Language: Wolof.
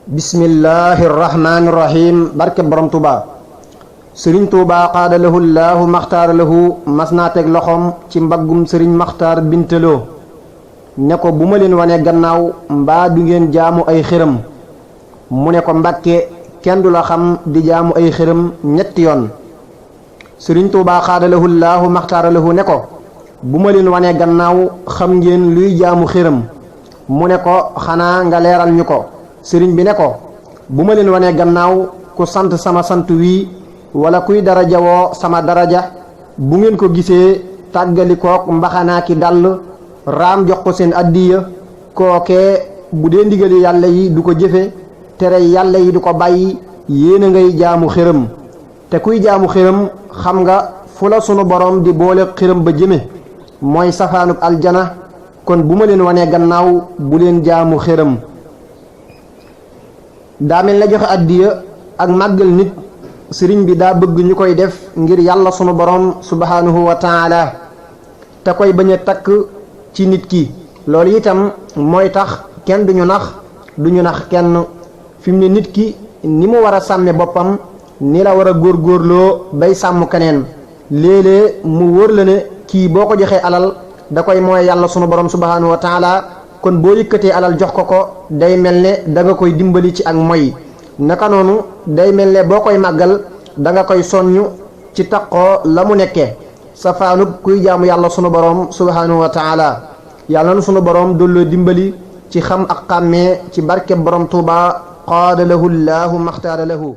bismillahi rahmaani rahim barke borom Tuuba sëriñ Tuuba qaada lahu llaahu maxtaara lahu mas naa teg loxoom ci mbaggum sëriñ maxtaar bintaloo ne ko bu ma leen wane gannaaw mbaa du ngeen jaamu ay xërëm mu ne ko mbàkke kenn du la xam di jaamu ay xërëm ñetti yoon sëriñ Tuuba qaada lahu llaahu maxtaara lahu ne ko bu ma leen wane gannaaw xam ngeen luy jaamu xërëm mu ne ko xanaa nga leeral ñu ko sëriñ bi ne ko bu ma leen wane gannaaw ku sant sama sant wii wala kuy daraja woo sama daraja bu ngeen ko gisee tàggalikook mbaxanaa ki dàll raam jox ko seen addiya kookee bu dee ndigali yàlla yi du ko jëfe tere yàlla yi du ko bàyyi yéen a ngay jaamu xërëm te kuy jaamu xërëm xam nga fu la sunu borom di boole xërëm ba jëme mooy safaanub aljana kon bu ma leen wane gannaaw bu leen jaamu xërëm daa mel na joxe addiya ak màggal nit sëriñ bi daa bëgg ñu koy def ngir yàlla sunu borom subhanahu wa taala te koy bañ a takk ci nit ki loolu itam mooy tax kenn duñu nax kenn fi mu ne nit ki ni mu war a sàmme boppam ni la war a góorgóorloo bay sàmm keneen léeg-léeg mu wóor la ne kii boo ko joxee alal da koy mooy yàlla sunu borom subhanahu wa taala kon boo yëkkatee alal jox ko day mel ne da nga koy dimbali ci ak moy naka noonu day mel ne boo koy màggal da nga koy soññ ci taqoo la mu nekkee safaanub kuy jaamu yàlla sunu borom subhanahu wa taala yàlla na sunu borom dolloo dimbali ci xam ak xàmmee ci barke borom Tuuba qaada lahu llaahu maxtaara lahu